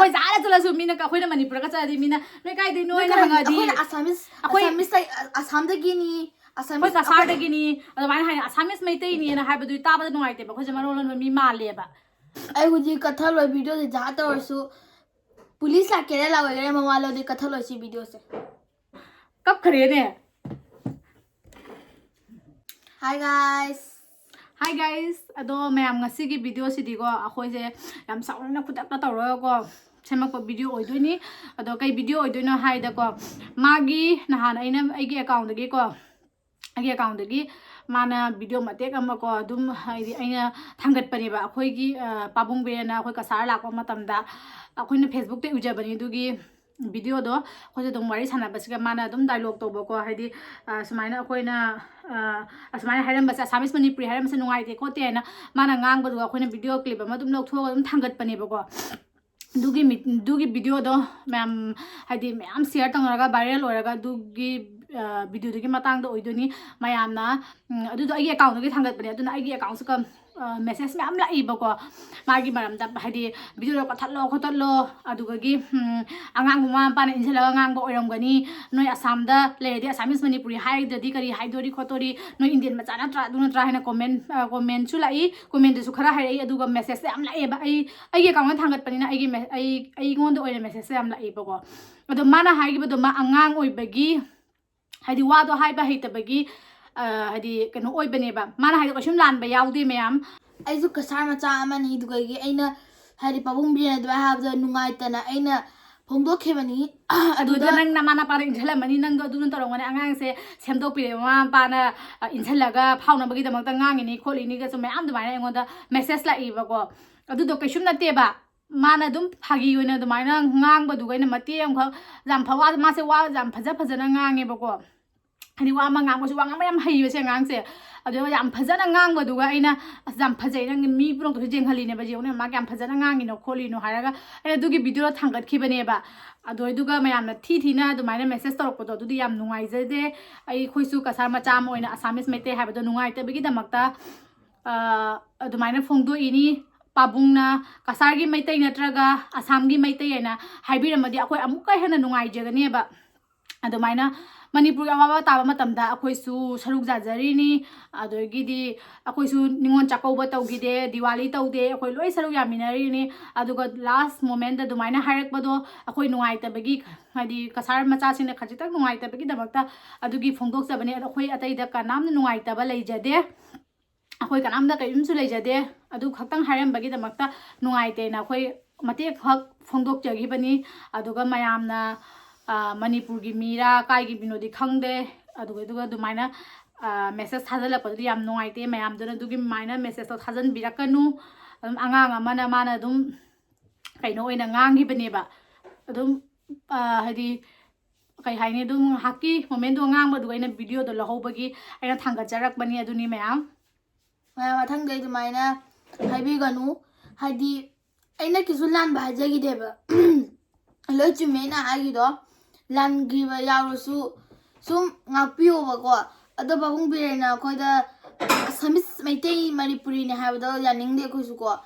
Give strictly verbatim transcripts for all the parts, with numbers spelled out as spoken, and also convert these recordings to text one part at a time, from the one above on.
ꯑꯩꯈꯣꯏ ꯆꯥꯔ ꯆꯠꯂꯁꯨ ꯃꯤꯅ, ꯑꯩꯈꯣꯏꯅ ꯃꯅꯤꯄꯨꯔꯒ ꯆꯠꯂꯗꯤ ꯃꯤꯅ ꯅꯣꯏ ꯀꯥꯏꯗꯩꯅꯣ ꯍꯥꯏꯅ ꯍꯪꯉꯗꯤ, ꯑꯩꯈꯣꯏꯅ ꯑꯁꯥꯃꯤꯁ ꯑꯩꯈꯣꯏ ꯑꯁꯥꯃꯤꯁ ꯑꯁꯥꯝꯗꯒꯤꯅꯤ, ꯑꯩꯈꯣꯏ ꯀꯁꯥꯔꯗꯒꯤꯅꯤ, ꯑꯗꯨꯃꯥꯏꯅ ꯍꯥꯏꯅ ꯑꯁꯥꯃꯤꯁ ꯃꯩꯇꯩꯅꯤꯅ ꯍꯥꯏꯕꯗꯨꯗꯤ ꯇꯥꯕꯗ ꯅꯨꯡꯉꯥꯏꯇꯦꯕ꯫ ꯑꯩꯈꯣꯏꯁꯦ ꯃꯔꯣꯟ ꯂꯣꯟꯕ ꯃꯤ ꯃꯥꯜꯂꯦꯕ꯫ ꯑꯩ ꯍꯧꯖꯤꯛ ꯀꯊꯜꯂꯣꯏ ꯚꯤꯗꯤꯑꯣꯁꯦ ꯖꯥꯠ ꯇꯧꯔꯁꯨ, ꯄꯨꯂꯤꯁ ꯂꯥꯛꯀꯦꯔꯥ ꯂꯥꯛꯑꯣꯏꯒꯦꯔꯥ ꯃꯋꯥ ꯂꯧꯗꯦ ꯀꯊꯜꯂꯣꯏ ꯁꯤ ꯚꯤꯗꯤꯑꯣꯁꯦ꯫ ꯀꯞꯈ꯭ꯔꯦꯅꯦ꯫ Hi guys. Hi guys, ꯑꯗꯣ ꯃꯌꯥꯝ, ꯉꯁꯤꯒꯤ ꯚꯤꯗꯤꯑꯣꯁꯤꯗꯤꯀꯣ, ꯑꯩꯈꯣꯏꯁꯦ ꯌꯥꯝ ꯆꯥꯎꯅ ꯈꯨꯗꯛꯇ ꯇꯧꯔꯒꯀꯣ ꯁꯦꯝꯃꯛꯄ ꯚꯤꯗꯤꯑꯣ ꯑꯣꯏꯗꯣꯏꯅꯤ꯫ ꯑꯗꯣ ꯀꯩ ꯚꯤꯗꯤꯑꯣ ꯑꯣꯏꯗꯣꯏꯅꯣ ꯍꯥꯏꯗꯀꯣ, ꯃꯥꯒꯤ ꯅꯍꯥꯟ ꯑꯩꯅ ꯑꯩꯒꯤ ꯑꯦꯀꯥꯎꯟꯗꯒꯤꯀꯣ, ꯑꯩꯒꯤ ꯑꯦꯀꯥꯎꯟꯗꯒꯤ ꯃꯥꯅ ꯚꯤꯗꯤꯑꯣ ꯃꯇꯦꯛ ꯑꯃꯀꯣ, ꯑꯗꯨꯝ ꯍꯥꯏꯗꯤ ꯑꯩꯅ ꯊꯥꯡꯒꯠꯄꯅꯦꯕ꯫ ꯑꯩꯈꯣꯏꯒꯤ ꯄꯥꯕꯨꯡ ꯕꯤꯔꯦꯟꯅ ꯑꯩꯈꯣꯏ ꯀꯁꯥꯔ ꯂꯥꯛꯄ ꯃꯇꯝꯗ ꯑꯩꯈꯣꯏꯅ ꯐꯦꯁꯕꯨꯛꯇ ꯎꯖꯕꯅꯤ꯫ ꯑꯗꯨꯒꯤ ꯚꯤꯗꯤꯑꯣꯗꯣ ꯑꯩꯈꯣꯏꯁꯦ ꯑꯗꯨꯝ ꯋꯥꯔꯤ ꯁꯥꯟꯅꯕꯁꯤꯒ ꯃꯥꯅ ꯑꯗꯨꯝ ꯗꯥꯏꯂꯣꯛ ꯇꯧꯕꯀꯣ, ꯍꯥꯏꯗꯤ ꯁꯨꯃꯥꯏꯅ ꯑꯩꯈꯣꯏꯅ ꯑꯁꯨꯃꯥꯏꯅ ꯍꯥꯏꯔꯝꯕꯁꯦ, ꯑꯁꯥꯃꯤꯁ ꯃꯅꯤꯄꯨꯔꯤ ꯍꯥꯏꯔꯝꯕꯁꯦ ꯅꯨꯡꯉꯥꯏꯇꯦ ꯈꯣꯠꯇꯦ ꯍꯥꯏꯅ ꯃꯥꯅ ꯉꯥꯡꯕꯗꯨꯒ ꯑꯩꯈꯣꯏꯅ ꯚꯤꯗꯤꯑꯣ ꯀ꯭ꯂꯤꯞ ꯑꯃ ꯑꯗꯨꯝ ꯂꯧꯊꯣꯛꯑꯒ ꯑꯗꯨꯝ ꯊꯥꯡꯒꯠꯄꯅꯦꯕꯀꯣ꯫ ꯑꯗꯨꯒꯤ ꯑꯗꯨꯒꯤ ꯚꯤꯗꯤꯑꯣꯗꯣ ꯃꯌꯥꯝ, ꯍꯥꯏꯗꯤ ꯃꯌꯥꯝ ꯁꯤꯌꯔ ꯇꯧꯅꯔꯒ ꯚꯥꯏꯔꯦꯜ ꯑꯣꯏꯔꯒ ꯑꯗꯨꯒꯤ ꯚꯤꯗꯤꯑꯣꯗꯨꯒꯤ ꯃꯇꯥꯡꯗ ꯑꯣꯏꯗꯣꯏꯅꯤ꯫ ꯃꯌꯥꯝꯅ ꯑꯗꯨꯗꯣ ꯑꯩꯒꯤ ꯑꯦꯀꯥꯎꯟꯗꯒꯤ ꯊꯥꯡꯒꯠꯄꯅꯦ, ꯑꯗꯨꯅ ꯑꯩꯒꯤ ꯑꯦꯀꯥꯎꯟꯁꯦ ꯃꯦꯁꯦꯖ ꯃꯌꯥꯝ ꯂꯥꯛꯏꯕꯀꯣ꯫ ꯃꯥꯒꯤ ꯃꯔꯝꯗ ꯍꯥꯏꯗꯤ ꯚꯤꯗꯤꯑꯣꯗꯣ ꯀꯛꯊꯠꯂꯣ ꯈꯣꯠꯇꯠꯂꯣ, ꯑꯗꯨꯗꯒꯤ ꯑꯉꯥꯡꯕ ꯃꯃꯥ ꯃꯄꯥꯅ ꯏꯟꯁꯤꯜꯂꯒ ꯉꯥꯡꯕ ꯑꯣꯏꯔꯝꯒꯅꯤ, ꯅꯣꯏ ꯑꯁꯥꯝꯗ ꯂꯩꯔꯗꯤ ꯑꯁꯥꯃꯤꯁ ꯃꯅꯤꯄꯨꯔꯤ ꯍꯥꯏꯗ꯭ꯔꯗꯤ ꯀꯔꯤ ꯍꯥꯏꯗꯣꯔꯤ ꯈꯣꯠꯇꯣꯔꯤ, ꯅꯣꯏ ꯏꯟꯗꯤꯌꯟ ꯃꯆꯥ ꯅꯠꯇ꯭ꯔꯥ ꯑꯗꯨ ꯅꯠꯇ꯭ꯔꯥ ꯍꯥꯏꯅ ꯀꯣꯃꯦꯟ ꯀꯣꯃꯦꯟꯁꯨ ꯂꯥꯛꯏ꯫ ꯀꯣꯃꯦꯟꯗꯁꯨ ꯈꯔ ꯍꯥꯏꯔꯛꯏ, ꯑꯗꯨꯒ ꯃꯦꯁꯦꯖꯁꯦ ꯌꯥꯝ ꯂꯥꯛꯑꯦꯕ꯫ ꯑꯩ ꯑꯩꯒꯤ ꯑꯦꯀꯥꯎꯟꯗ ꯊꯥꯡꯒꯠꯄꯅꯤꯅ ꯑꯩꯒꯤ ꯑꯩ ꯑꯩꯉꯣꯟꯗ ꯑꯣꯏꯅ ꯃꯦꯁꯦꯖꯁꯦ ꯌꯥꯝ ꯂꯥꯛꯑꯦꯕꯀꯣ꯫ ꯑꯗꯣ ꯃꯥꯅ ꯍꯥꯏꯈꯤꯕꯗꯣ ꯃꯥ ꯑꯉꯥꯡ ꯑꯣꯏꯕꯒꯤ, ꯍꯥꯏꯗꯤ ꯋꯥꯗꯣ ꯍꯥꯏꯕ ꯍꯩꯇꯕꯒꯤ ꯍꯥꯏꯗꯤ ꯀꯩꯅꯣ ꯑꯣꯏꯕꯅꯦꯕ꯫ ꯃꯥꯅ ꯍꯥꯏꯗꯣ ꯀꯩꯁꯨꯝ ꯂꯥꯟꯕ ꯌꯥꯎꯗꯦ ꯃꯌꯥꯝ꯫ ꯑꯩꯁꯨ ꯀꯁꯥꯔ ꯃꯆꯥ ꯑꯃꯅꯤ, ꯑꯗꯨꯒꯤ ꯑꯩꯅ ꯍꯥꯏꯗꯤ ꯄꯥꯕꯨꯡ ꯕꯤꯔꯦꯟꯅ ꯑꯗꯨꯃꯥꯏꯅ ꯍꯥꯏꯕꯗꯣ ꯅꯨꯡꯉꯥꯏꯇꯅ ꯑꯩꯅ ꯐꯣꯡꯗꯣꯛꯈꯤꯕꯅꯤ꯫ ꯑꯗꯨꯗ ꯅꯪ ꯅꯃꯥ ꯅꯄꯥꯗ ꯏꯟꯁꯤꯜꯂꯝꯃꯅꯤ, ꯅꯪꯗꯣ ꯑꯗꯨꯅ ꯇꯧꯔꯝꯒꯅꯤ, ꯑꯉꯥꯡꯁꯦ ꯁꯦꯝꯗꯣꯛꯄꯤꯔꯦ, ꯃꯃꯥ ꯃꯄꯥꯅ ꯏꯟꯁꯤꯜꯂꯒ ꯐꯥꯎꯅꯕꯒꯤꯗꯃꯛꯇ ꯉꯥꯡꯉꯤꯅꯤ ꯈꯣꯠꯂꯤꯅꯤꯒꯁꯨ ꯃꯌꯥꯝ ꯑꯗꯨꯃꯥꯏꯅ ꯑꯩꯉꯣꯟꯗ ꯃꯦꯁꯦꯖ ꯂꯥꯛꯏꯕꯀꯣ꯫ ꯑꯗꯨꯗꯣ ꯀꯩꯁꯨꯝ ꯅꯠꯇꯦꯕ, ꯃꯥꯅ ꯑꯗꯨꯝ ꯐꯥꯒꯤ ꯑꯣꯏꯅ ꯑꯗꯨꯃꯥꯏꯅ ꯉꯥꯡꯕꯗꯨꯒ ꯑꯩꯅ ꯃꯇꯦꯛ ꯑꯃꯈꯛ ꯌꯥꯝ ꯐ ꯋꯥ ꯃꯥꯁꯦ ꯋꯥ ꯌꯥꯝ ꯐꯖ ꯐꯖꯅ ꯉꯥꯡꯉꯦꯕꯀꯣ꯫ ꯍꯥꯏꯗꯤ ꯋꯥ ꯑꯃ ꯉꯥꯡꯕꯁꯨ ꯋꯥ ꯉꯥꯡꯕ ꯌꯥꯝ ꯍꯩꯕꯁꯦ ꯑꯉꯥꯡꯁꯦ꯫ ꯑꯗꯨꯒ ꯌꯥꯝ ꯐꯖꯅ ꯉꯥꯡꯕꯗꯨꯒ ꯑꯩꯅ ꯑꯁ ꯌꯥꯝ ꯐꯖꯩ, ꯅꯪ ꯃꯤ ꯄꯨꯝꯅꯃꯛꯇꯁꯨ ꯌꯦꯡꯍꯜꯂꯤꯅꯦꯕ, ꯌꯦꯡꯉꯨꯅꯦ ꯃꯥ ꯀꯌꯥꯝ ꯐꯖꯅ ꯉꯥꯡꯉꯤꯅꯣ ꯈꯣꯠꯂꯤꯅꯣ ꯍꯥꯏꯔꯒ ꯑꯩꯅ ꯑꯗꯨꯒꯤ ꯚꯤꯗꯤꯑꯣꯗꯣ ꯊꯥꯡꯒꯠꯈꯤꯕꯅꯦꯕ꯫ ꯑꯗꯨꯗꯨꯒ ꯃꯌꯥꯝꯅ ꯊꯤ ꯊꯤꯅ ꯑꯗꯨꯃꯥꯏꯅ ꯃꯦꯁꯦꯖ ꯇꯧꯔꯛꯄꯗꯣ ꯑꯗꯨꯗꯤ ꯌꯥꯝ ꯅꯨꯡꯉꯥꯏꯖꯗꯦ꯫ ꯑꯩꯈꯣꯏꯁꯨ ꯀꯁꯥꯔ ꯃꯆꯥ ꯑꯃ ꯑꯣꯏꯅ ꯑꯁꯥꯃꯤꯁ ꯃꯩꯇꯩ ꯍꯥꯏꯕꯗꯣ ꯅꯨꯡꯉꯥꯏꯇꯕꯒꯤꯗꯃꯛꯇ ꯑꯗꯨꯃꯥꯏꯅ ꯐꯣꯡꯗꯣꯛꯏꯅꯤ꯫ ꯄꯥꯕꯨꯡꯅ ꯀꯁꯥꯔꯒꯤ ꯃꯩꯇꯩ ꯅꯠꯇ꯭ꯔꯒ ꯑꯁꯥꯝꯒꯤ ꯃꯩꯇꯩ ꯍꯥꯏꯅ ꯍꯥꯏꯕꯤꯔꯝꯃꯗꯤ ꯑꯩꯈꯣꯏ ꯑꯃꯨꯛꯀ ꯍꯦꯟꯅ ꯅꯨꯡꯉꯥꯏꯖꯒꯅꯦꯕ꯫ ꯑꯗꯨꯃꯥꯏꯅ ꯃꯅꯤꯄꯨꯔꯒꯤ ꯑꯋꯥꯕ ꯇꯥꯕ ꯃꯇꯝꯗ ꯑꯩꯈꯣꯏꯁꯨ ꯁꯔꯨꯛ ꯌꯥꯖꯔꯤꯅꯤ꯫ ꯑꯗꯒꯤꯗꯤ ꯑꯩꯈꯣꯏꯁꯨ ꯅꯤꯉꯣꯜ ꯆꯥꯛꯀꯧꯕ ꯇꯧꯈꯤꯗꯦ, ꯗꯤꯋꯥꯂꯤ ꯇꯧꯗꯦ, ꯑꯩꯈꯣꯏ ꯂꯣꯏ ꯁꯔꯨꯛ ꯌꯥꯃꯤꯟꯅꯔꯤꯅꯤ꯫ ꯑꯗꯨꯒ last moment ꯑꯗꯨꯃꯥꯏꯅ ꯍꯥꯏꯔꯛꯄꯗꯣ ꯑꯩꯈꯣꯏ ꯅꯨꯡꯉꯥꯏꯇꯕꯒꯤ, ꯍꯥꯏꯗꯤ ꯀꯁꯥꯔ ꯃꯆꯥꯁꯤꯡꯅ ꯈꯖꯤꯛꯇꯪ ꯅꯨꯡꯉꯥꯏꯇꯕꯒꯤꯗꯃꯛꯇ ꯑꯗꯨꯒꯤ ꯐꯣꯡꯗꯣꯛꯆꯕꯅꯦ꯫ ꯑꯗꯣ ꯑꯩꯈꯣꯏ ꯑꯇꯩꯗ ꯀꯅꯥꯝꯅ ꯅꯨꯡꯉꯥꯏꯇꯕ ꯂꯩꯖꯗꯦ꯫ ꯑꯩꯈꯣꯏ ꯀꯅꯥꯝꯇ ꯀꯔꯤꯝꯁꯨ ꯂꯩꯖꯗꯦ꯫ ꯑꯗꯨ ꯈꯛꯇꯪ ꯍꯥꯏꯔꯝꯕꯒꯤꯗꯃꯛꯇ ꯅꯨꯡꯉꯥꯏꯇꯦꯅ ꯑꯩꯈꯣꯏ ꯃꯇꯦꯛ ꯈꯛ ꯐꯣꯡꯗꯣꯛꯆꯈꯤꯕꯅꯤ꯫ ꯑꯗꯨꯒ ꯃꯌꯥꯝꯅ, ꯑ, ꯃꯅꯤꯄꯨꯔꯒꯤ ꯃꯤꯔꯥ ꯀꯥꯏꯒꯤ ꯃꯤꯅꯣꯗꯤ ꯈꯪꯗꯦ꯫ ꯑꯗꯨꯒ, ꯑꯗꯨꯒ ꯑꯗꯨꯃꯥꯏꯅ, ꯑ, message ꯊꯥꯖꯤꯜꯂꯛꯄꯗꯨꯗꯤ ꯌꯥꯝ ꯅꯨꯡꯉꯥꯏꯇꯦ꯫ ꯃꯌꯥꯝꯗꯨꯅ ꯑꯗꯨꯒꯤ ꯃꯥꯏꯅ message ꯇꯣ ꯊꯥꯖꯤꯟꯕꯤꯔꯛꯀꯅꯨ꯫ ꯑꯗꯨꯝ ꯑꯉꯥꯡ ꯑꯃꯅ ꯃꯥꯅ ꯑꯗꯨꯝ ꯀꯩꯅꯣ ꯑꯣꯏꯅ ꯉꯥꯡꯈꯤꯕꯅꯦꯕ꯫ ꯑꯗꯨꯝ, ꯑ, ꯍꯥꯏꯗꯤ ꯀꯩ ꯍꯥꯏꯅꯤ, ꯑꯗꯨꯝ ꯉꯥꯏꯍꯥꯛꯀꯤ moment ꯇꯣ ꯉꯥꯡꯕꯗꯨꯒ ꯑꯩꯅ video ꯗꯣ ꯂꯧꯍꯧꯕꯒꯤ ꯑꯩꯅ ꯊꯥꯡꯒꯠꯆꯔꯛꯄꯅꯤ꯫ ꯑꯗꯨꯅꯤ ꯃꯌꯥꯝ꯫ ꯃꯌꯥꯝ ꯃꯊꯪꯗ ꯑꯗꯨꯃꯥꯏꯅ ꯍꯥꯏꯕꯤꯒꯅꯨ꯫ ꯍꯥꯏꯗꯤ ꯑꯩꯅ ꯀꯩꯁꯨ ꯂꯥꯟꯕ ꯍꯥꯏꯖꯈꯤꯗꯦꯕ꯫ ꯂꯣꯏ ꯆꯨꯝꯃꯦ ꯑꯩꯅ ꯍꯥꯏꯒꯤꯗꯣ꯫ ꯂꯥꯟꯈꯤꯕ ꯌꯥꯎꯔꯁꯨ ꯁꯨꯝ ꯉꯥꯛꯄꯤꯌꯣꯕꯀꯣ꯫ ꯑꯗꯣ ꯄꯥꯕꯨꯡ ꯕꯤꯔꯦꯟꯅ ꯑꯩꯈꯣꯏꯗ Assamese ꯃꯩꯇꯩ ꯃꯅꯤꯄꯨꯔꯤꯅꯦ ꯍꯥꯏꯕꯗꯣ ꯌꯥꯅꯤꯡꯗꯦ ꯑꯩꯈꯣꯏꯁꯨꯀꯣ꯫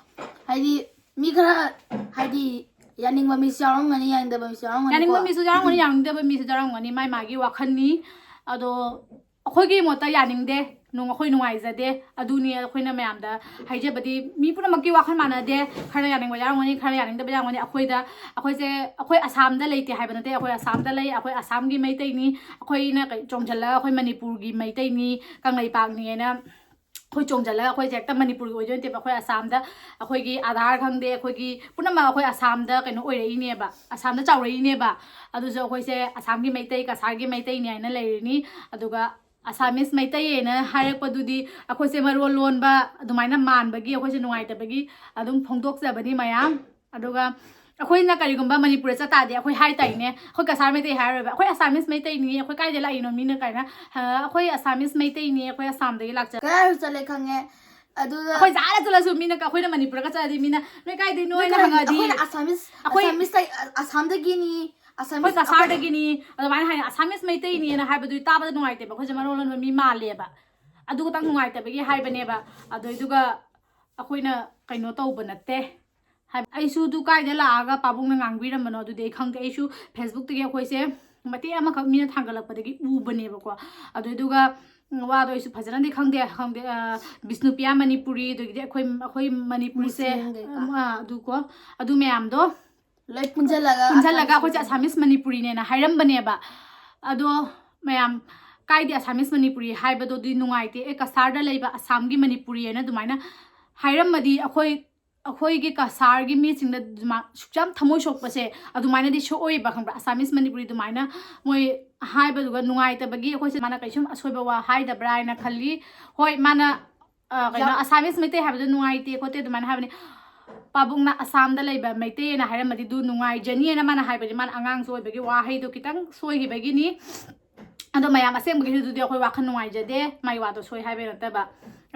ꯍꯥꯏꯗꯤ ꯃꯤ ꯈꯔ, ꯍꯥꯏꯗꯤ ꯌꯥꯅꯤꯡꯕ ꯃꯤꯁꯨ ꯌꯥꯎꯔꯝꯒꯅꯤ, ꯌꯥꯅꯤꯡꯗꯕ ꯃꯤꯁꯨ ꯌꯥꯎꯔꯝꯒꯅꯤꯀꯣ꯫ ꯌꯥꯅꯤꯡꯕ ꯃꯤꯁꯨ ꯌꯥꯎꯔꯝꯒꯅꯤ, ꯌꯥꯅꯤꯡꯗꯕ ꯃꯤꯁꯨ ꯌꯥꯎꯔꯝꯒꯅꯤ, ꯃꯥꯏ ꯃꯥꯒꯤ ꯋꯥꯈꯜꯅꯤ꯫ ꯑꯗꯣ ꯑꯩꯈꯣꯏꯒꯤ ꯃꯣꯠꯇ ꯌꯥꯅꯤꯡꯗꯦ, ꯅꯨꯡ-, ꯑꯩꯈꯣꯏ ꯅꯨꯡꯉꯥꯏꯖꯗꯦ꯫ ꯑꯗꯨꯅꯤ ꯑꯩꯈꯣꯏꯅ ꯃꯌꯥꯝꯗ ꯍꯥꯏꯖꯕꯗꯤ, ꯃꯤ ꯄꯨꯝꯅꯃꯛꯀꯤ ꯋꯥꯈꯜ ꯃꯥꯟꯅꯗꯦ꯫ ꯈꯔꯅ ꯌꯥꯅꯤꯡꯕ ꯌꯥꯎꯔꯝꯒꯅꯤ, ꯈꯔꯅ ꯌꯥꯅꯤꯡꯗꯕ ꯌꯥꯎꯔꯝꯒꯅꯤ꯫ ꯑꯩꯈꯣꯏꯗ, ꯑꯩꯈꯣꯏꯁꯦ, ꯑꯩꯈꯣꯏ ꯑꯁꯥꯝꯗ ꯂꯩꯇꯦ ꯍꯥꯏꯕ ꯅꯠꯇꯦ, ꯑꯩꯈꯣꯏ ꯑꯁꯥꯝꯗ ꯂꯩ, ꯑꯩꯈꯣꯏ ꯑꯁꯥꯝꯒꯤ ꯃꯩꯇꯩꯅꯤ꯫ ꯑꯩꯈꯣꯏꯅ ꯀꯩ-, ꯆꯣꯡꯁꯤꯜꯂꯒ ꯑꯩꯈꯣꯏ ꯃꯅꯤꯄꯨꯔꯒꯤ ꯃꯩꯇꯩꯅꯤ, ꯀꯪꯂꯩꯄꯥꯛꯅꯤ ꯍꯥꯏꯅ ꯑꯩꯈꯣꯏ ꯆꯣꯡꯁꯤꯜꯂꯒ ꯑꯩꯈꯣꯏꯁꯦ ꯍꯦꯛꯇ ꯃꯅꯤꯄꯨꯔꯒꯤ ꯑꯣꯏꯗꯣꯏ ꯅꯠꯇꯦꯕ꯫ ꯑꯩꯈꯣꯏ ꯑꯁꯥꯝꯗ, ꯑꯩꯈꯣꯏꯒꯤ ꯑꯥꯙꯥꯔ ꯈꯪꯗꯦ, ꯑꯩꯈꯣꯏꯒꯤ ꯄꯨꯝꯅꯃꯛ ꯑꯩꯈꯣꯏ ꯑꯁꯥꯝꯗ ꯀꯩꯅꯣ ꯑꯣꯏꯔꯛꯏꯅꯦꯕ, ꯑꯁꯥꯝꯗ ꯆꯥꯎꯔꯛꯏꯅꯦꯕ꯫ ꯑꯗꯨꯁꯨ ꯑꯩꯈꯣꯏꯁꯦ ꯑꯁꯥꯝꯒꯤ ꯃꯩꯇꯩ, ꯀꯁꯥꯔꯒꯤ ꯃꯩꯇꯩꯅꯤ ꯍꯥꯏꯅ ꯂꯩꯔꯤꯅꯤ꯫ ꯑꯗꯨꯒ Assamese ꯃꯩꯇꯩ ꯍꯥꯏꯅ ꯍꯥꯏꯔꯛꯄꯗꯨꯗꯤ ꯑꯩꯈꯣꯏꯁꯦ ꯃꯔꯣꯟ ꯂꯣꯟꯕ ꯑꯗꯨꯃꯥꯏꯅ ꯃꯥꯟꯕꯒꯤ ꯑꯩꯈꯣꯏꯁꯦ ꯅꯨꯡꯉꯥꯏꯇꯕꯒꯤ ꯑꯗꯨꯝ ꯐꯣꯡꯗꯣꯛꯆꯕꯅꯤ ꯃꯌꯥꯝ꯫ ꯑꯗꯨꯒ ꯑꯩꯈꯣꯏꯅ ꯀꯔꯤꯒꯨꯝꯕ ꯃꯅꯤꯄꯨꯔꯗ ꯆꯠ ꯇꯥꯔꯗꯤ ꯑꯩꯈꯣꯏ ꯍꯥꯏ ꯇꯥꯏꯅꯦ, ꯑꯩꯈꯣꯏ ꯀꯁꯥꯔ ꯃꯩꯇꯩ ꯍꯥꯏꯔꯣꯏꯕ, "ꯑꯩꯈꯣꯏ Assamese ꯃꯩꯇꯩꯅꯤ, ꯑꯩꯈꯣꯏ ꯀꯥꯏꯗ ꯂꯥꯛꯏꯅꯣ?" ꯃꯤꯅ ꯀꯥꯏꯅ, "ꯑ, ꯑꯩꯈꯣꯏ Assamese ꯃꯩꯇꯩꯅꯤ, ꯑꯩꯈꯣꯏ ꯑꯁꯥꯝꯗꯒꯤ ꯂꯥꯛꯆ-" ꯀꯗꯥꯏꯗ ꯆꯠꯂꯦ ꯈꯪꯉꯦ꯫ ꯑꯗꯨꯗ ꯑꯩꯈꯣꯏ ꯖꯥꯔ ꯆꯠꯂꯁꯨ ꯃꯤꯅ ꯀ-, ꯑꯩꯈꯣꯏꯅ ꯃꯅꯤꯄꯨꯔꯒ ꯆꯠꯂꯗꯤ ꯃꯤꯅ, "ꯅꯣꯏ ꯀꯥꯏꯗꯩꯅꯣ?" ꯍꯥꯏꯅ ꯍꯪꯉꯛꯑꯗꯤ ꯑꯩꯈꯣꯏꯅ Assamese, ꯑꯩꯈꯣꯏ Assamese ꯇꯩ-, ꯑ-, ꯑꯁꯥꯝꯗꯒꯤꯅꯤ, Assamese ꯑꯩꯈꯣꯏ ꯀꯁꯥꯔꯗꯒꯤꯅꯤ ꯑꯗꯨꯃꯥꯏꯅ ꯍꯥꯏꯅ, Assamese ꯃꯩꯇꯩꯅꯤꯅ ꯍꯥꯏꯕꯗꯨꯗꯤ ꯇꯥꯕꯗ ꯅꯨꯡꯉꯥꯏꯇꯦꯕ, ꯑꯩꯈꯣꯏꯁꯦ ꯃꯔꯣꯟ ꯂꯣꯟꯕ ꯃꯤ ꯃꯥꯜꯂꯦꯕ꯫ ꯑꯗꯨ ꯈꯛꯇꯪ ꯅꯨꯡꯉꯥꯏꯇꯕꯒꯤ ꯍꯥꯏꯕꯅꯦꯕ꯫ ꯑꯗꯨꯏꯗꯨꯒ ꯑꯩꯈꯣꯏꯅ ꯀꯩꯅꯣ ꯇꯧꯕ ꯅꯠꯇꯦ꯫ ꯍꯥꯏ-, ꯑꯩꯁꯨ ꯑꯗꯨ ꯀꯥꯏꯗ ꯂꯥꯛꯑꯒ ꯄꯥꯕꯨꯡꯅ ꯉꯥꯡꯕꯤꯔꯝꯕꯅꯣ ꯑꯗꯨꯗꯤ ꯑꯩ ꯈꯪꯗꯦ꯫ ꯑꯩꯁꯨ Facebookꯇꯒꯤ ꯑꯩꯈꯣꯏꯁꯦ ꯃꯇꯦꯛ ꯑꯃꯈꯛ ꯃꯤꯅ ꯊꯥꯡꯒꯠꯂꯛꯄꯗꯒꯤ ꯎꯕꯅꯦꯕꯀꯣ꯫ ꯑꯗꯨꯗꯨꯒ ꯋꯥꯗꯣ ꯑꯩꯁꯨ ꯐꯖꯅꯗꯤ ꯈꯪꯗꯦ, ꯈꯪꯗꯦ꯫ ꯑ, ꯕꯤꯁꯅꯨꯄ꯭ꯔꯤꯌꯥ ꯃꯅꯤꯄꯨꯔꯤ, ꯑꯗꯒꯤꯗꯤ ꯑꯩꯈꯣꯏ, ꯑꯩꯈꯣꯏ ꯃꯅꯤꯄꯨꯔꯁꯦ, ꯃꯨꯁꯂꯤꯝ ꯀꯩꯀꯥ꯫ ꯑ, ꯑꯗꯨꯀꯣ, ꯑꯗꯨ ꯃꯌꯥꯝꯗꯣ ꯂꯣꯏ ꯄꯨꯟꯁꯤꯜꯂꯒ ꯄꯨꯟꯁꯤꯜꯂꯒ ꯑꯩꯈꯣꯏꯁꯦ Assamese ꯃꯅꯤꯄꯨꯔꯤꯅꯦꯅ ꯍꯥꯏꯔꯝꯕꯅꯦꯕ꯫ ꯑꯗꯣ ꯃꯌꯥꯝ, ꯀꯥꯏꯗꯦ, Assamese ꯃꯅꯤꯄꯨꯔꯤ ꯍꯥꯏꯕꯗꯨꯗꯤ ꯅꯨꯡꯉꯥꯏꯇꯦ꯫ ꯑꯦ, ꯀꯁꯥꯔꯗ ꯂꯩꯕ ꯑꯁꯥꯝꯒꯤ ꯃꯅꯤꯄꯨꯔꯤ ꯍꯥꯏꯅ ꯑꯗꯨꯃꯥꯏꯅ ꯍꯥꯏꯔꯝꯃꯗꯤ ꯑꯩꯈꯣꯏ, ꯑꯩꯈꯣꯏꯒꯤ ꯀꯁꯥꯔꯒꯤ ꯃꯤꯁꯤꯡꯗ ꯑꯗꯨꯃꯥꯏ-, ꯁꯨꯛꯌꯥꯝ ꯊꯃꯣꯏ ꯁꯣꯛꯄꯁꯦ ꯑꯗꯨꯃꯥꯏꯅꯗꯤ ꯁꯣꯛꯑꯣꯏꯕ, ꯈꯪꯕ꯭ꯔꯥ? Assamese ꯃꯅꯤꯄꯨꯔꯤ ꯑꯗꯨꯃꯥꯏꯅ ꯃꯣꯏ ꯍꯥꯏꯕꯗꯨꯒ ꯅꯨꯡꯉꯥꯏꯇꯕꯒꯤ ꯑꯩꯈꯣꯏꯁꯦ ꯃꯥꯅ ꯀꯩꯁꯨꯝ ꯑꯁꯣꯏꯕ ꯋꯥ ꯍꯥꯏꯗꯕ꯭ꯔꯥ ꯍꯥꯏꯅ ꯈꯜꯂꯤ꯫ ꯍꯣꯏ, ꯃꯥꯅ, ꯑ, ꯀꯩꯅꯣ, ꯌꯥꯝ Assamese ꯃꯩꯇꯩ ꯍꯥꯏꯕꯗꯣ ꯅꯨꯡꯉꯥꯏꯇꯦ ꯈꯣꯠꯇꯦ ꯑꯗꯨꯃꯥꯏꯅ ꯍꯥꯏꯕꯅꯤ꯫ ꯄꯥꯕꯨꯡꯅ ꯑꯁꯥꯝꯗ ꯂꯩꯕ ꯃꯩꯇꯩꯅ ꯍꯥꯏꯔꯝꯃꯗꯤ ꯑꯗꯨ ꯅꯨꯡꯉꯥꯏꯖꯅꯤꯅ ꯃꯥꯅ ꯍꯥꯏꯕꯅꯤ꯫ ꯃꯥꯅ ꯑꯉꯥꯡꯁꯨ ꯑꯣꯏꯕꯒꯤ ꯋꯥꯍꯩꯗꯣ ꯈꯤꯇꯪ ꯁꯣꯏꯈꯤꯕꯒꯤꯅꯤ꯫ ꯑꯗꯣ ꯃꯌꯥꯝ, ꯑꯁꯦꯡꯕꯒꯤꯗꯨꯗꯤ ꯑꯩꯈꯣꯏ ꯋꯥꯈꯜ ꯅꯨꯡꯉꯥꯏꯖꯗꯦ, ꯃꯥꯏ ꯋꯥꯗꯣ ꯁꯣꯏ ꯍꯥꯏꯕꯩ ꯅꯠꯇꯕ꯫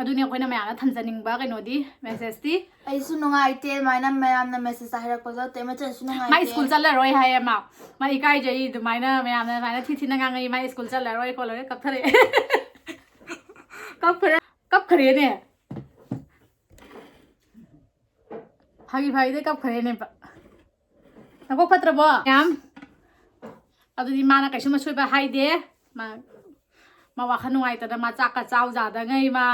ꯑꯗꯨꯅꯤ ꯑꯩꯈꯣꯏꯅ ꯃꯌꯥꯝꯗ ꯊꯝꯖꯅꯤꯡꯕ ꯀꯩꯅꯣꯗꯤ, messageꯇꯤ꯫ ꯑꯩꯁꯨ ꯅꯨꯡꯉꯥꯏꯇꯦ ꯑꯗꯨꯃꯥꯏꯅ ꯃꯌꯥꯝꯅ message ꯍꯥꯏꯔꯛꯄꯗꯣ, ꯇꯦꯃꯆꯟꯁꯨ ꯅꯨꯡꯉꯥꯏꯇꯦ꯫ ꯃꯥ ꯁ꯭ꯀꯨꯜ ꯆꯠꯂꯔꯣꯏ ꯍꯥꯏꯌꯦ ꯃꯥ꯫ ꯃꯥ ꯏꯀꯥꯏꯖꯩ ꯑꯗꯨꯃꯥꯏꯅ ꯃꯌꯥꯝꯅ ꯑꯗꯨꯃꯥꯏꯅ ꯊꯤ ꯊꯤꯅ ꯉꯥꯡꯉꯛꯏ, ꯃꯥ ꯁ꯭ꯀꯨꯜ ꯆꯠꯂꯔꯣꯏ ꯈꯣꯠꯂꯔꯣꯏ, ꯀꯞꯊꯔꯛꯑꯦ꯫ ꯀꯞꯈ꯭ꯔꯦ, ꯀꯞꯈ꯭ꯔꯦꯅꯦ꯫ ꯐꯥꯒꯤ ꯐꯥꯒꯤꯗꯩ ꯀꯞꯈ꯭ꯔꯦꯅꯦ꯫ ꯅꯀꯣꯛ ꯐꯠꯇ꯭ꯔꯕꯣ? ꯌꯥꯝ꯫ ꯑꯗꯨꯗꯤ ꯃꯥꯅ ꯀꯩꯁꯨꯝ ꯑꯁꯣꯏꯕ ꯍꯥꯏꯗꯦ꯫ ꯃꯥ, ꯃꯥ ꯋꯥꯈꯜ ꯅꯨꯡꯉꯥꯏꯇꯗꯅ ꯃꯥ ꯆꯥꯛꯀ ꯆꯥꯎ ꯌꯥꯗꯉꯩ ꯃꯥ,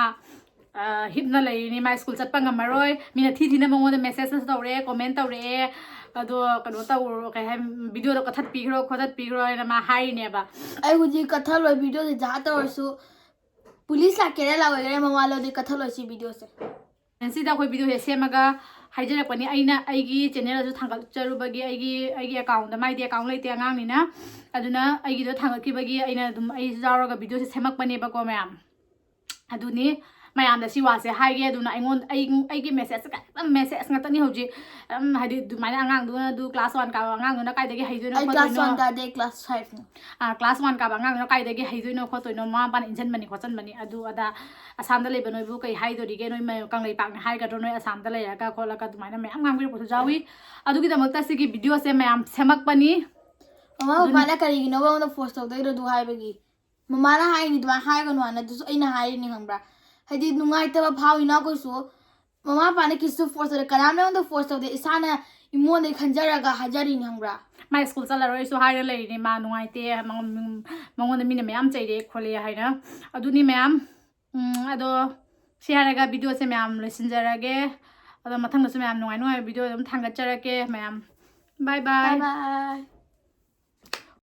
ꯑ, ꯍꯤꯞꯅ ꯂꯩꯔꯤꯅꯤ꯫ ꯃꯥ ꯁ꯭ꯀꯨꯜ ꯆꯠꯄ ꯉꯝꯃꯔꯣꯏ꯫ ꯃꯤꯅ ꯊꯤ ꯊꯤꯅ ꯃꯉꯣꯟꯗ messageꯅꯁꯨ ꯇꯧꯔꯛꯑꯦ, comment ꯇꯧꯔꯛꯑꯦ꯫ ꯑꯗꯣ ꯀꯩꯅꯣ ꯇꯧꯔꯣ, ꯀꯩ ꯍꯥꯏ, videoꯗꯣ ꯀꯛꯊꯠꯄꯤꯈ꯭ꯔꯣ, ꯈꯣꯠꯇꯠꯄꯤꯈ꯭ꯔꯣ ꯍꯥꯏꯅ ꯃꯥ ꯍꯥꯏꯔꯤꯅꯦꯕ꯫ ꯑꯩ ꯍꯧꯖꯤꯛ ꯀꯛꯊꯠꯂꯣꯏ, videoꯁꯦ ꯖꯍꯥ ꯇꯧꯔꯁꯨ, police ꯂꯥꯛꯀꯦꯔꯥ ꯂꯥꯛꯑꯣꯏꯒꯦꯔꯥ ꯃꯋꯥ ꯂꯧꯗꯦ, ꯀꯛꯊꯠꯂꯣꯏ ꯁꯤ videoꯁꯦ꯫ ꯁꯤꯗ ꯑꯩꯈꯣꯏ videoꯁꯦ ꯁꯦꯝꯃꯒ ꯍꯥꯏꯖꯔꯛꯄꯅꯤ꯫ ꯑꯩꯅ ꯑꯩꯒꯤ channelꯗꯁꯨ ꯊꯥꯡꯒꯠꯆꯔꯨꯕꯒꯤ ꯑꯩꯒꯤ, ꯑꯩꯒꯤ accountꯗ, ꯃꯥꯏꯗꯤ account ꯂꯩꯇꯦ ꯑꯉꯥꯡꯅꯤꯅ, ꯑꯗꯨꯅ ꯑꯩꯒꯤꯗꯣ ꯊꯥꯡꯒꯠꯈꯤꯕꯒꯤ ꯑꯩꯅ ꯑꯗꯨꯝ ꯑꯩꯁꯨ ꯌꯥꯎꯔꯒ videoꯁꯦ ꯁꯦꯝꯃꯛꯄꯅꯦꯕꯀꯣ ꯃꯌꯥꯝ꯫ ꯑꯗꯨꯅꯤ ꯃꯌꯥꯝꯗ ꯁꯤ ꯋꯥꯁꯦ ꯍꯥꯏꯒꯦ꯫ ꯑꯗꯨꯅ ꯑꯩꯉꯣꯟꯗ, ꯑꯩ, ꯑꯩꯒꯤ messageꯁꯦ ꯀꯩꯝꯇ message ꯉꯥꯛꯇꯅꯤ ꯍꯧꯖꯤꯛ꯫ ꯑꯝ, ꯍꯥꯏꯗꯤ ꯑꯗꯨꯃꯥꯏꯅ ꯑꯉꯥꯡꯗꯨꯅ ꯑꯗꯨ class one ꯀꯥꯕ ꯑꯉꯥꯡꯗꯨꯅ ꯀꯥꯏꯗꯒꯤ ꯍꯩꯗꯣꯏꯅꯣ ꯑꯩ class ꯈꯣꯠꯇꯣꯏꯅꯣ? One ꯀꯥꯗꯦ, class fiveꯅꯤ꯫ ꯑ, class one ꯀꯥꯕ ꯑꯉꯥꯡꯗꯨꯅ ꯀꯥꯏꯗꯒꯤ ꯍꯩꯗꯣꯏꯅꯣ ꯈꯣꯠꯇꯣꯏꯅꯣ? ꯃꯃꯥ ꯃꯄꯥꯅ ꯏꯟꯁꯤꯟꯕꯅꯤ ꯈꯣꯠꯆꯟꯕꯅꯤ ꯑꯗꯨ ꯑꯗꯥ꯫ ꯑꯁꯥꯝꯗ ꯂꯩꯕ ꯅꯣꯏꯕꯨ ꯀꯩ ꯍꯥꯏꯗꯣꯔꯤꯒꯦ? ꯅꯣꯏ ꯃ-, ꯀꯪꯂꯩꯄꯥꯛꯅꯤ ꯍꯥꯏꯒꯗ꯭ꯔꯣ? ꯅꯣꯏ ꯑꯁꯥꯝꯗ ꯂꯩꯔꯒ ꯈꯣꯠꯂꯒ ꯑꯗꯨꯃꯥꯏꯅ ꯃꯌꯥꯝ ꯉꯥꯡꯕꯤꯔꯛꯄꯁꯨ ꯌꯥꯎꯏ꯫ ꯑꯗꯨꯒꯤꯗꯃꯛꯇ ꯁꯤꯒꯤ videoꯁꯦ ꯃꯌꯥꯝ ꯁꯦꯝꯃꯛꯄꯅꯤ꯫ ꯃꯃꯥ ꯑꯗꯨꯅ ꯕꯕꯥꯅ ꯀꯔꯤꯒꯤꯅꯣꯕ ꯑꯩꯉꯣꯟꯗ force ꯇꯧꯗꯣꯏꯗꯣ ꯑꯗꯨ ꯍꯥꯏꯕꯒꯤ? ꯃꯃꯥꯅ ꯍꯥꯏꯅꯤ ꯑꯗꯨꯃꯥꯏꯅ ꯍꯥꯏꯒꯅꯨ ꯍꯥꯏꯅ, ꯑꯗꯨꯁꯨ ꯑꯩꯅ ꯍꯥꯏꯔꯤꯅꯤ ꯈꯪꯕ꯭ꯔꯥ? ꯍꯥꯏꯗꯤ ꯅꯨꯡꯉꯥꯏꯇꯕ ꯐꯥꯎꯏꯅ ꯑꯩꯈꯣꯏꯁꯨ꯫ ꯃꯃꯥ ꯃꯄꯥꯅ ꯀꯩꯁꯨ force ꯇꯧꯗꯦ, ꯀꯅꯥꯝꯅ ꯑꯩꯉꯣꯟꯗ force ꯇꯧꯗꯦ, ꯏꯁꯥꯅ ꯏꯃꯣꯟꯗꯒꯤ ꯈꯟꯖꯔꯒ ꯍꯥꯏꯖꯔꯤꯅꯤ, ꯈꯪꯕ꯭ꯔꯥ? ꯃꯥ ꯁ꯭ꯀꯨꯜ ꯆꯠꯂꯔꯣꯏꯁꯨ ꯍꯥꯏꯔ ꯂꯩꯔꯤꯅꯦ, ꯃꯥ ꯅꯨꯡꯉꯥꯏꯇꯦ, ꯃꯉꯣꯟ- ꯃꯉꯣꯟꯗ ꯃꯤꯅ ꯃꯌꯥꯝ ꯆꯩꯔꯦ ꯈꯣꯠꯂꯦ ꯍꯥꯏꯅ꯫ ꯑꯗꯨꯅꯤ ꯃꯌꯥꯝ, ꯎꯝ, ꯑꯗꯣ ꯁꯤ ꯍꯥꯏꯔꯒ video ꯁꯦ ꯃꯌꯥꯝ ꯂꯣꯏꯁꯤꯟꯖꯔꯒꯦ꯫ ꯑꯗꯣ ꯃꯊꯪꯗꯁꯨ ꯃꯌꯥꯝ ꯅꯨꯡꯉꯥꯏ ꯅꯨꯡꯉꯥꯏꯕ video ꯑꯗꯨꯝ ꯊꯥꯡꯒꯠꯆꯔꯛꯀꯦ ꯃꯌꯥꯝ꯫ Bye bye. Bye bye.